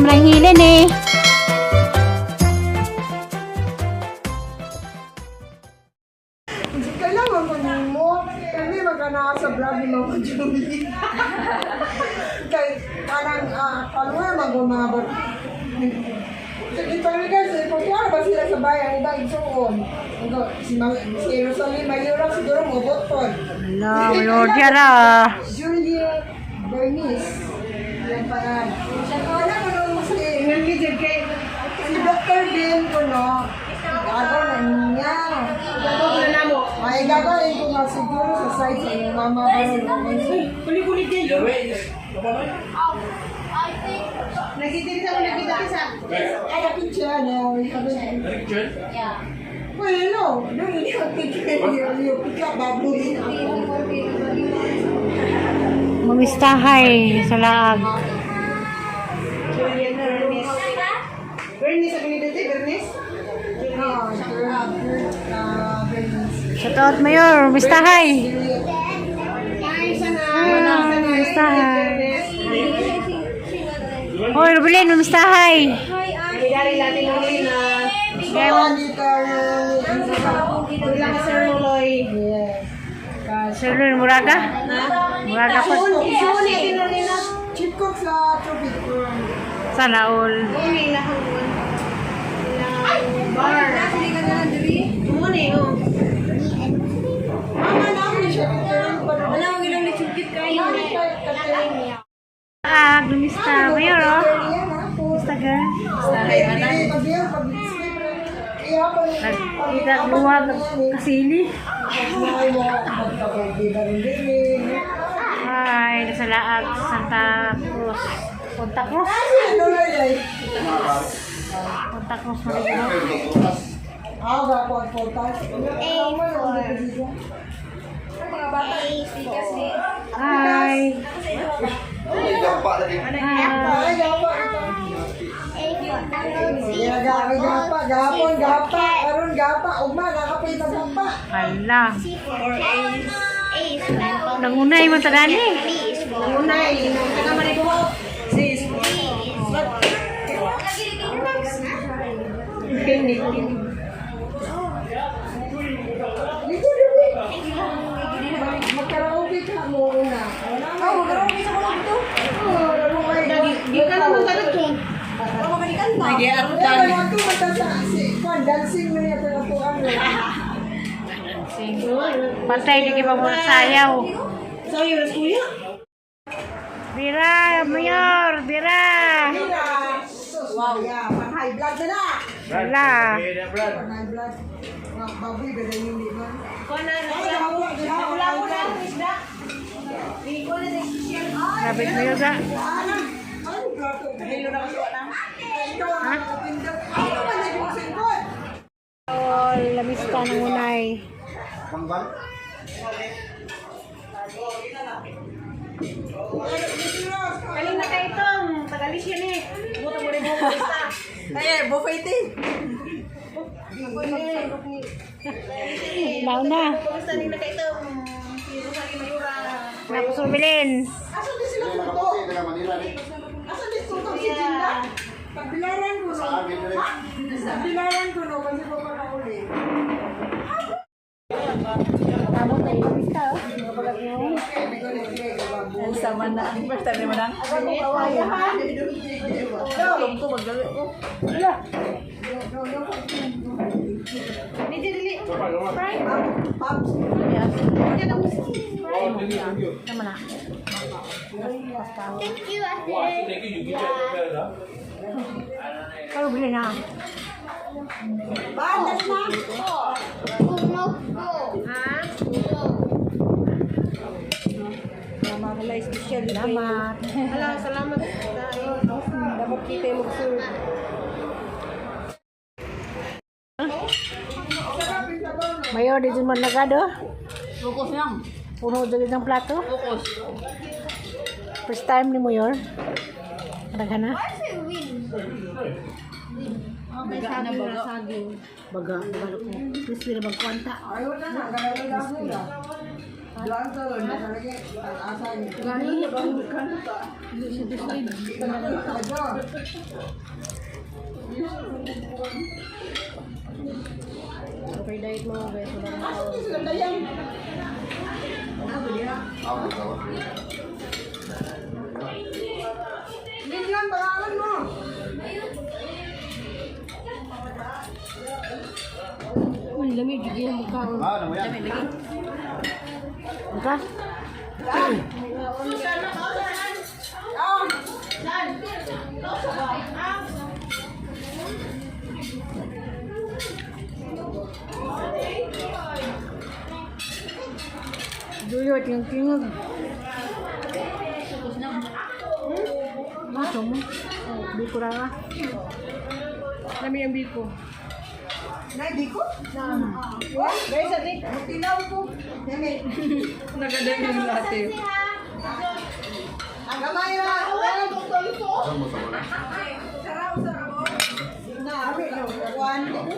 Lang hilin eh. Kailangan mo nimo. Kami magana sa vlog ni Mama Julie. Kay kanang kaluha magumabot. Sige pa rin kasi, kung tuwa ba sila sa bayan, iba igsuon. Ang si Rosalie Mayora siguro mobot po. Ala, Lord, yara. Julia Bernice. Yan pangalan. Wala ko nung si Dr. Ben ko no. Gagaw na niya. Gagaw na namo. Ay, gagawin ko nga siguro sa side sa iyong mama. Kulit-kulit din. Nagtitiri sa nakita sa. Ay, a picture na. Yeah. Well, no. Don't really have picture. You pick up baboy. Mamistahay sa laag. Julian Bernice. Bernice ang dito, Bernice. Ah, Bernice. Shout out, Mayor. Mistahay. Ay, sana. Ah, mistahay. Bernice. Hoy, Rubilin, mamistahay. Dari natin ng Lina. So, Anita, Wala ka Sir Moloy. Yes. Sir Lul, muraga? Muraga po. Suni, Lina. Chief cook sa Tropic. Sana all. Muni na Bar. Muni, oh. Mama namin siya catering pa rin. Wala mo ginang lechukit kayo. Mama siya catering niya. Ah, numista. Mayor, oh. Mista, girl. Nagkita luwag kasili. Ay, nasa laag, Santa Cruz. Punta Cruz. Punta Cruz, Marigao. Hi. Hi. Gapon, gapa, karon gapa, ugma, nakapay na gapa. Hala. Nangunay man ta dani. Unay, taga Maribo. Sis. Dito, dito. Magkaraoke ka mo una. Ah, magkaraoke sa kulong ito? Oo, Di ka naman talag ko. Wala ito, mata sa si Kwan, dancing na niya katuan. Pantay di pa mo sayaw. So, yun, kuya. Bira, Mayor, bira. Wow. Yeah, pang high blood na na. Hala. Pang high blood. Mga baboy, ganda yung di ba? Kuha na, Ay, gahapon, gahapon. wala ko na, isda. Di ko na sa shell. Grabe Mayor ga. Ano? Ano plato? Hilo na kasi na. Ikaw ang nakapindot. Ano man yung singkot? All lamista nangunay. Kaling na kayo itong, tagalis yan eh. Buto mo rin mo basta. Ay, buffet eh. Launa. Kumusta rin na kayo itong, Rosalie Mayura. Nakusubilin. Asa di sila tuto? Asa di tuto si Jinda? Pagbilaran ko no. Ha? Pagbilaran ko no kasi ko makauli. Tamo tayo lamista oh. Mga bagat mo. Sama na. First time mo nang. Alam ko magdali ko. Medyo dili. Pops. Tama na. Thank you, Ate. Pero bilhin na. Balas na. Uno, go. Ha? Salamat. Hala, salamat. Dapat kita yung mag-serve. Mayor, dito man nagado. Focus lang. Puno dito ng plato. Focus. First time ni Mayor. Daghan na. Baga na baga. Baga, baga ko. Crispy na magkwanta. Ayaw na na, ganun lang muna. Okay, diet mo guys. Wala nang tao. Lilian, pangalan mo. Uy, lamig. Jud yung mukha. Ah, ano mo yan? Mukha? Ah! Duyot yung tingog. Maso mo. Biko ra ka. Lami ang biko. Nay, di ko? What? Guys, ati. Magtilaw ko. Nene. Nagaday yung lahat eh. Ang gamay na. Saan mo sa wala? Na, abi, no. One, two,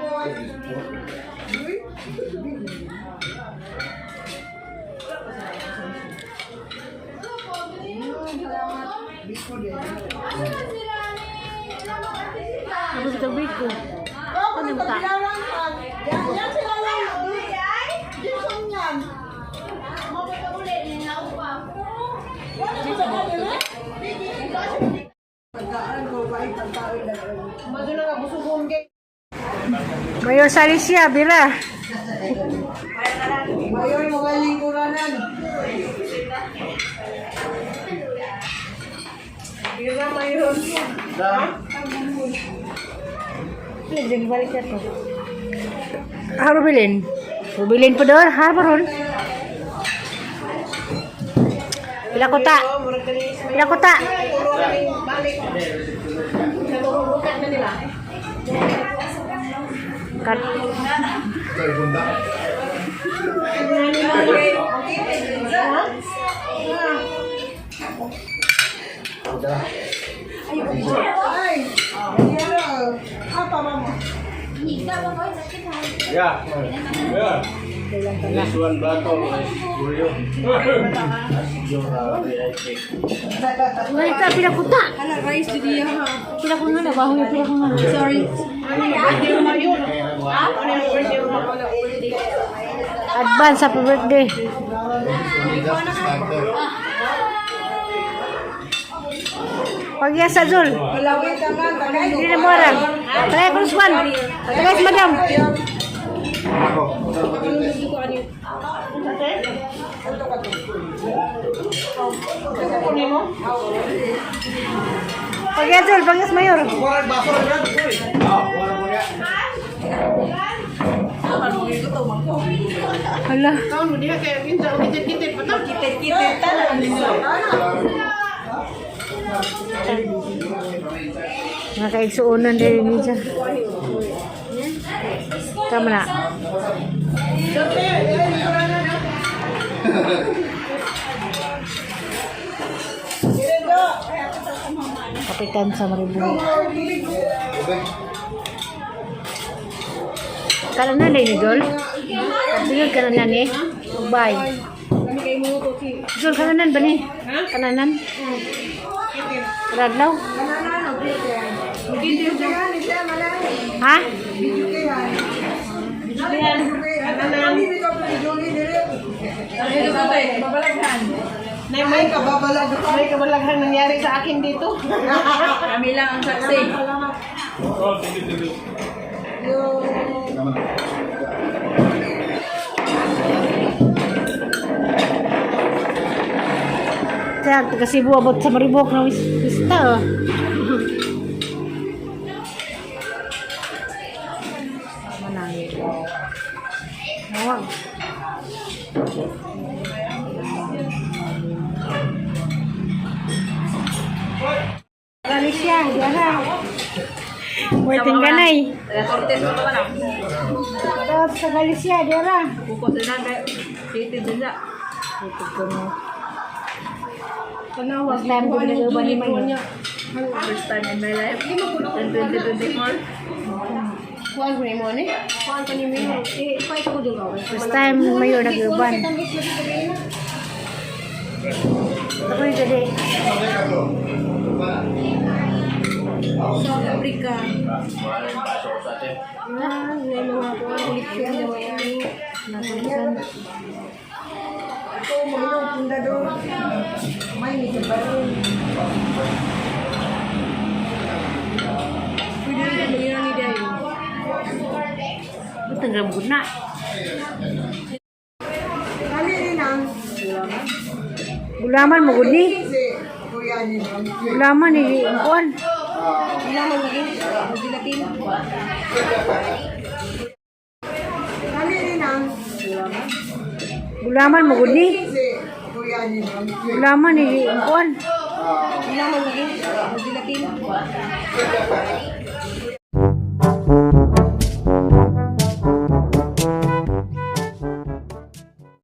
four. Uy. Biko din. Tapos ito biko. Oh, kung pagbilaran ka. Yan, yan sila lang. Jason yan. Wala ko sa kanila. Pagkaan ko, ba pagkain na rin. Madula ka busugong kay. Mayor Salicia, bira. Mayor, mga lingkuranan. Bira mayon. Please, balik na to. Ah, Rubilin. Rubilin po doon, ha, Baron? Pila ko ta. Pila ko ta. Balik. Naturukan na nila. Kat. Sorry, bunda. Ay, yan. Ah, tama mo. Yeah. Yeah. This one bottle is for you. That's your VIP. Wala ta, pila ko ta. Hala, rice di diya ha. Pila ko nga na, baho yung pila ko nga. Sorry. Advance, happy birthday. Just started. Pag sa Zul. Malawit naman, tagay. Hindi na moral. Tagay ko swan. Tagay si madam. Ako. Saan mo din? Pag Zul, pag mayor. Ah, wala mo niya. Hala. Kaon mo diha kay kinsa kitit-kitit pa to. Kitit-kitit ta. Mga kaigsuonan din ni siya. Tama na. Kapitan sa Maribu. Okay. Kananan ni Jol? Bigyan kananan ni? Bye. Jol, kananan ba ni? Kananan? Radlaw? Kananan, okay. Video kayan, siya malay. Ha? Video kayan. Video kayan. Kami dito po ni Julie dire. Babalaghan. Nay, Ay, kababalag. may kabalaghang nangyari sa akin dito. Kami lang ang saksi. Oh, thank you, thank you. Yung Naman. Kaya taga Cebu abot sa Maribok na wista. Oh. Manangit. Nawag. Galicia, diara. Waiting ganay. Taga Cortez pa ba na? Tapos sa Galicia, diara. Kuko sa na kitid din na. Ito ko mo. First time ko nag-uban ni Mayor. First time in my life. In 2024. Kuan ko ni mo ni. Kuan ko ni mo. Eh, ipay ko dun ako. First time mayor nag-uban. Ako yung dali. South Africa. Ah, may mga kuan koleksyon na mga Nasulisan. Ito, mga pundador. May nito ba rin? Pwede rin kami ni Dayo. Butang ramgud na. Kami rin ang Gulaman mo gud ni. si Kuya ni Gulaman ni kuan. Kailangan maging gelatin. Kami rin ang Gulaman mo gud ni. si Kuya ni Gulaman ni kuan. Kailangan maging gelatin.